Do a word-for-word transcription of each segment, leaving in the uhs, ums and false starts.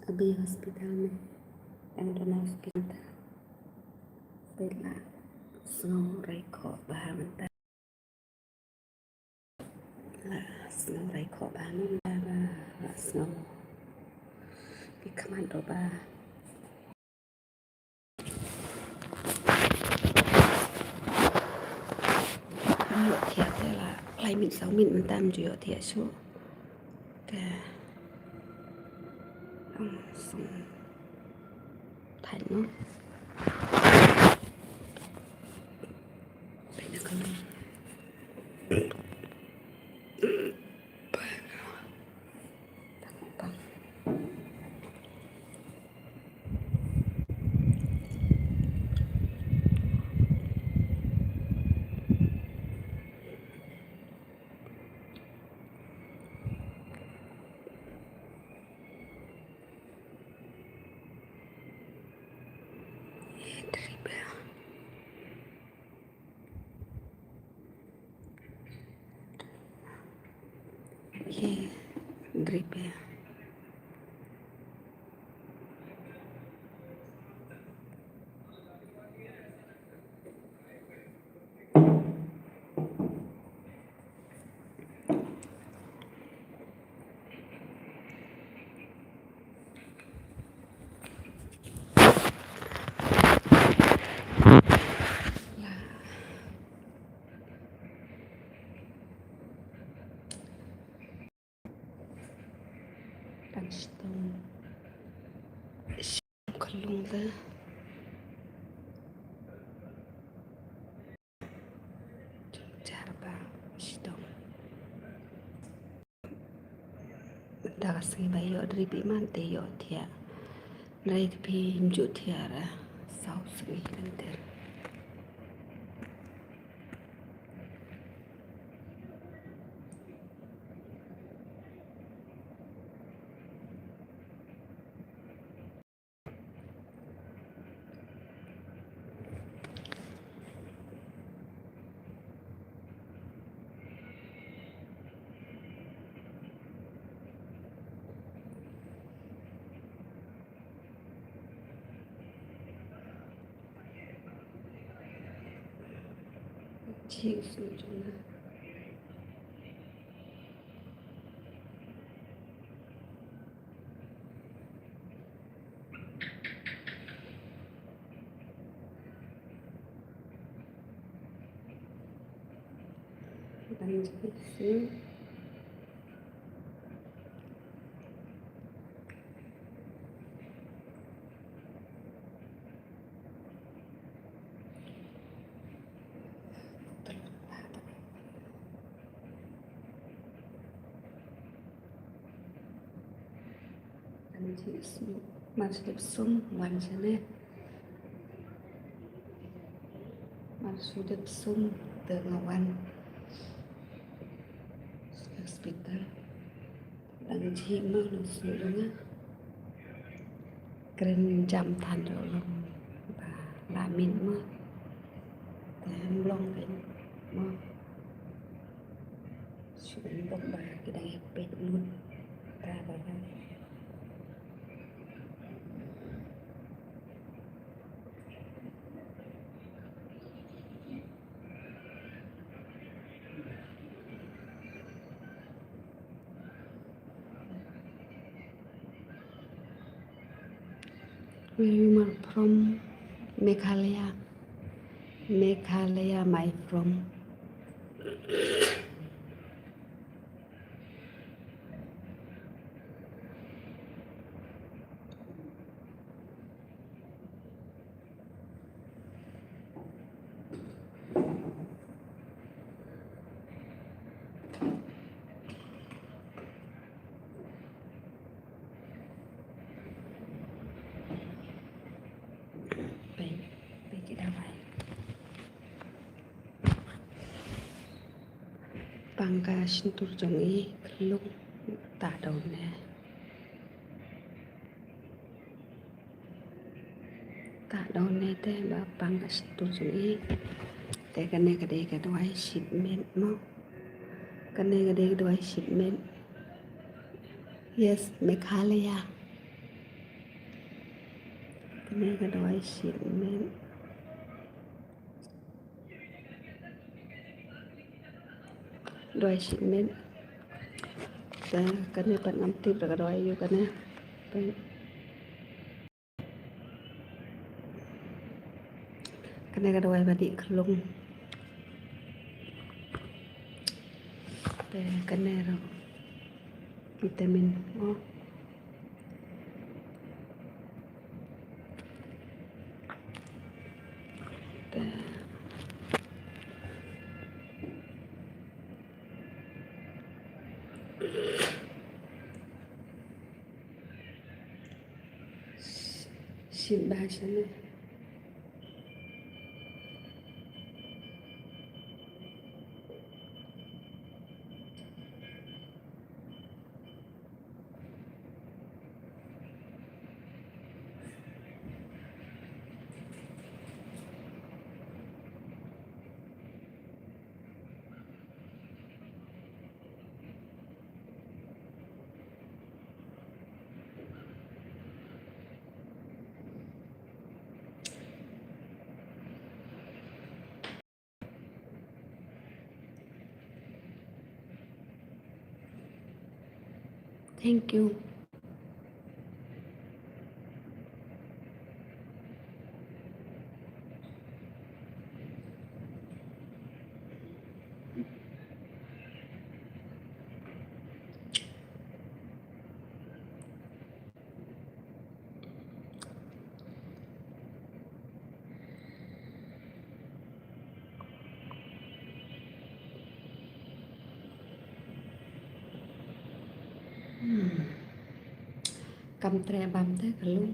Abi hospital me. Dang don hospital ta. Peit la sngew rei khoh bha mynta. La sngew rei khoh bha mynta ba la sngew. Ki khmat ruh ba. Ïoh thiah te la lai minit saw minit mynta ym ju ïoh thiah shuh. Te ong song thait noh. Peit na ka long. Ye, drip ïa. Kan shitom. Shitom ka long te. Jar ba shitom. Da ka sngi ba ïoh drip iman te ïoh thiah. Nai te phi ym ju thiah ra saw sngi lynter. Jingïaseng jong nga. Mar shu dep sum wan shane. Mar shu dep sum te nga wan hospital. Dang jhieh mo nong sngewthuh nga. Kren jam than ruh long ba la miet mo. Te ym long peit mo. Shu bok ba ki dang ïa peit lut. Ba ba ba. Where you are from? Meghalaya. Meghalaya, my from. Peit, peit ki dawai. Pang ka shyntur jong i, khlung ta daw ne. Ta daw ne te ba pang ka shyntur jong i. Te kane ka dei ka dawai shit met mo. Kane ka dei ka dawai shit met. Yes, Meghalaya. Kane ka dawai shit met. Dawai shit met. Te kane pat ngam tip da ka dawai aiu kane. Te kane ka dawai ba dih khlung. Te kane ruh vitamin. Oh. Te shim ba shane. Thank you. Hmm. Kam treh bam te ka lung.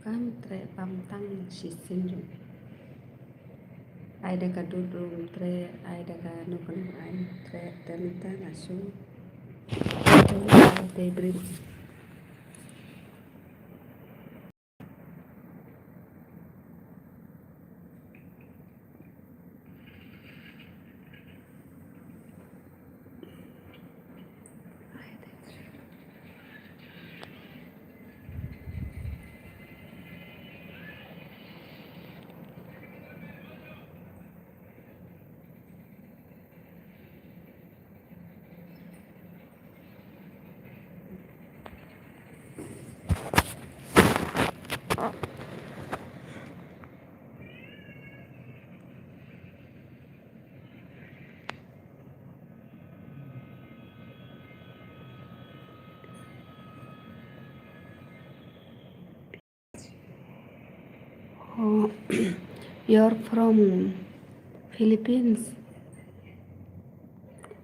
Kam treh bam tang shisien ruh. Ai da ka dud ruh treh, ai da kano kano ai treh te mynta nga shu. Te brim. Oh, you're from Philippines.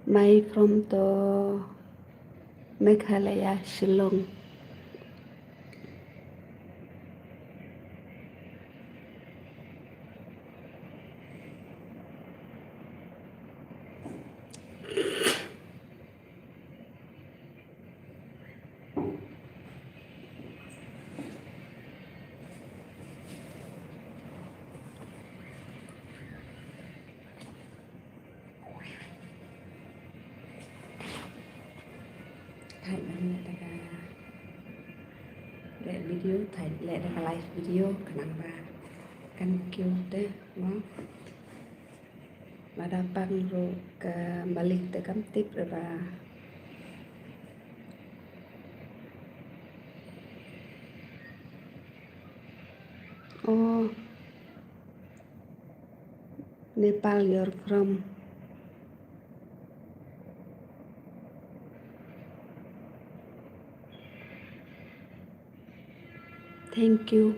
My from to Meghalaya, Shillong. Thait ban leh da ka, leh video, thait leh da ka live video, khnang ba kan kiew te, mo. Lada pang ruh ka malik te kam tip re ba. Oh, Nepal you're from. Thank you.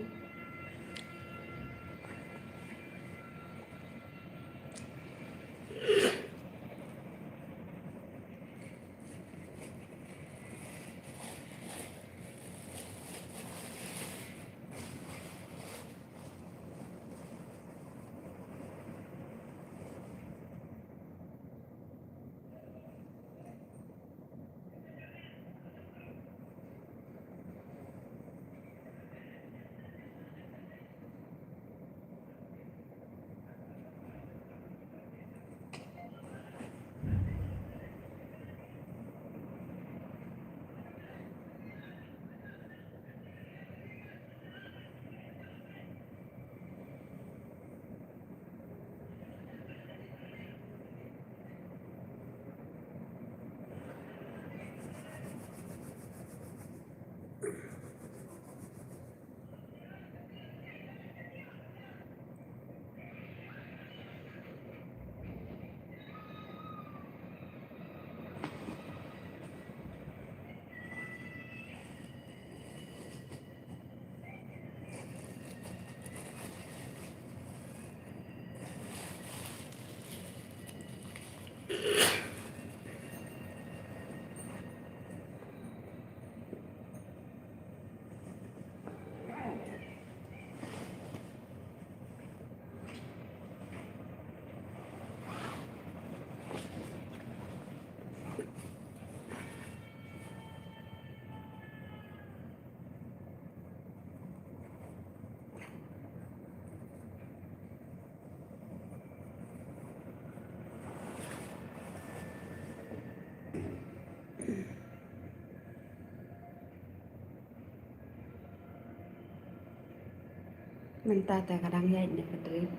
Mynta te ka dang ïaid ne ka drip.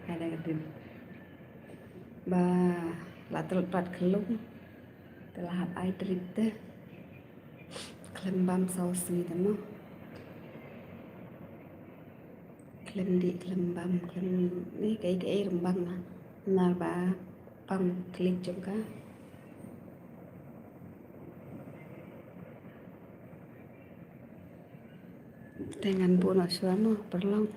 Ka dang ka drip. Ba la tlot pat khlung. Te la hap ai drip te. Khlem bam saw sngi te mo. Khlem dih, khlem bam, khlem ni kaei kaei rumbang la. Nar ba pang klik jong ka. Te ngan bun shuwa mo, pyrlong.